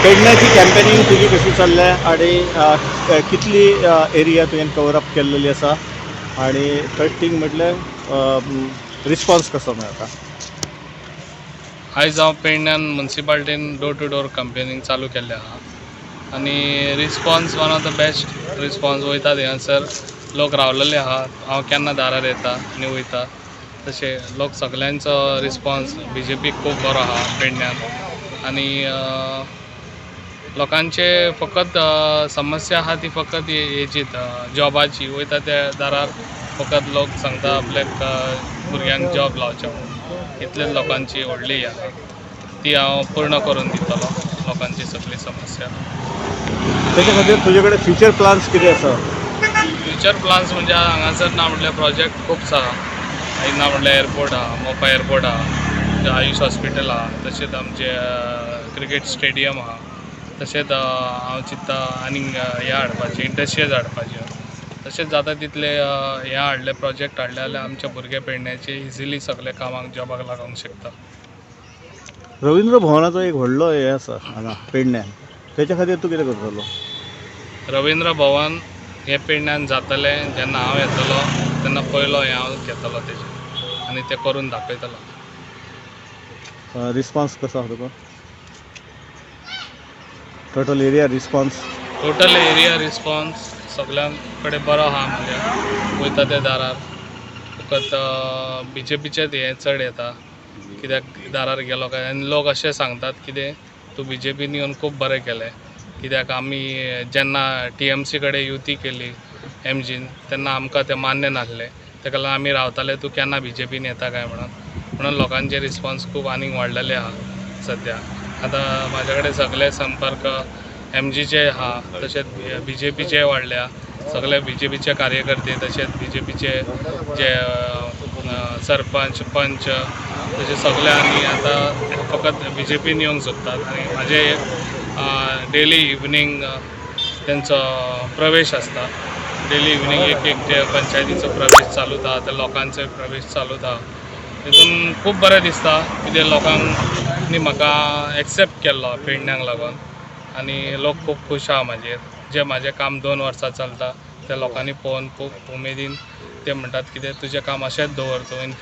पेडण्याची campaigning तुजी कशी चल्ल्या आणि कितली एरिया तुवें कवर अप केल्लेली आसा आणि थर्ड थिंग म्हटल्यार रिस्पॉन्स कसो मेळटा? आयज हांव पेडण्यान मुन्सिपाल्टीन डोर टू डोर कंपेनींग चालू केल्लें आहा आनी response one of the best response. वयता थंयसर लोक रावलेले आहा, हांव केन्ना दारार येता आनी वयता तशें लोक सगल्यांचो रिस्पॉन्स बीजेपीक खूब बरो आहा पेडण्यान. आनी लोकांचे फकत समस्या आहा ती फकत हेजीच, जॉबाची. वयता त्या दारार फकत लोक सांगता आपल्याक भुरग्यांक जॉब लावचे म्हणून. इतलेच लोकांची व्हडली ही आहा, ती हांव पूर्ण करून दितलो लोकांची सगळी समस्या. तेच्या खातीर तुजे कडेन फ्युचर प्लान्स कितें आसा? फ्युचर प्लान्स म्हणजे हांगासर ना म्हटल्यार प्रोजेक्ट खूब आहा. ना म्हटल्यार एअरपोर्ट आहा, मोपा एअरपोर्ट आहा, आयुष हॉस्पिटल आहा, तशेंच आमचे क्रिकेट स्टेडियम आहा. तशेंच हांव चिंत्ता आनीक हें हाडपाचें, इंडस्ट्रीज हाडपाच्यो. तशेंच जाता तितले हें हाडले, प्रोजेक्ट हाडले जाल्यार आमचे भुरगे पेडण्याचे इजिली सगळे कामाक जॉबाक लागूंक शकता. रवींद्र भवनाचो एक व्हडलो हें आसा हांगा पेडण्यान, तेच्या खातीर तूं कितें करतलो? रवींद्र भवन हें पेडण्यान जातलें. जेन्ना हांव येतलो तेन्ना पयलो हें हांव घेतलो तेजें आनी तें करून दाखयतलो. रिस्पॉन्स कसो आहा तुका, total area response? Total area response सगळ्यां कडेन बरो आहा. म्हज्या वयता त्या दारार फकत बीजेपीचेच हें चड येता, कित्याक दारार गेलो काय आनी लोक अशें सांगतात कितें तूं बीजेपीन येवन खूब बरें केलें, कित्याक आमी जेन्ना टीएमसी कडेन युती केली एमजीन तेन्ना आमकां तें मान्य नासलें, तेका लागून आमी रावताले तूं केन्ना बीजेपीन येता काय म्हणून. म्हणून लोकांचे रिस्पॉन्स खूब आनीक वाडलेले आहा सद्या. आतां म्हाज्या कडेन सगळे संपर्क एमजीचे आहा, तशेंच बीजेपीचे वाडल्या. सगळे बीजेपीचे कार्यकर्ते तशेंच बीजेपीचे जे सरपंच, पंच तशें सगळे आनी आतां फकत बीजेपीन येवंक सोदतात. आनी म्हाजे डेली इवनींग तेंचो प्रवेश आसता. डेली इवनींग एक एक जे पंचायतीचो प्रवेश चालूच आहा, त्या लोकांचो प्रवेश चालूच आहा. तितून खूब बरें दिसता कितें लोकांनी म्हाका एक्सेप्ट केल्लो पेडण्यांक लागून आनी लोक खूब खूश आहा म्हाजेर. जे म्हाजें काम 2 वर्सां चलता ते लोकांनी पळोवन खूब उमेदीन ते म्हणटात कितें तुजें काम अशेंच दवर तूं इन.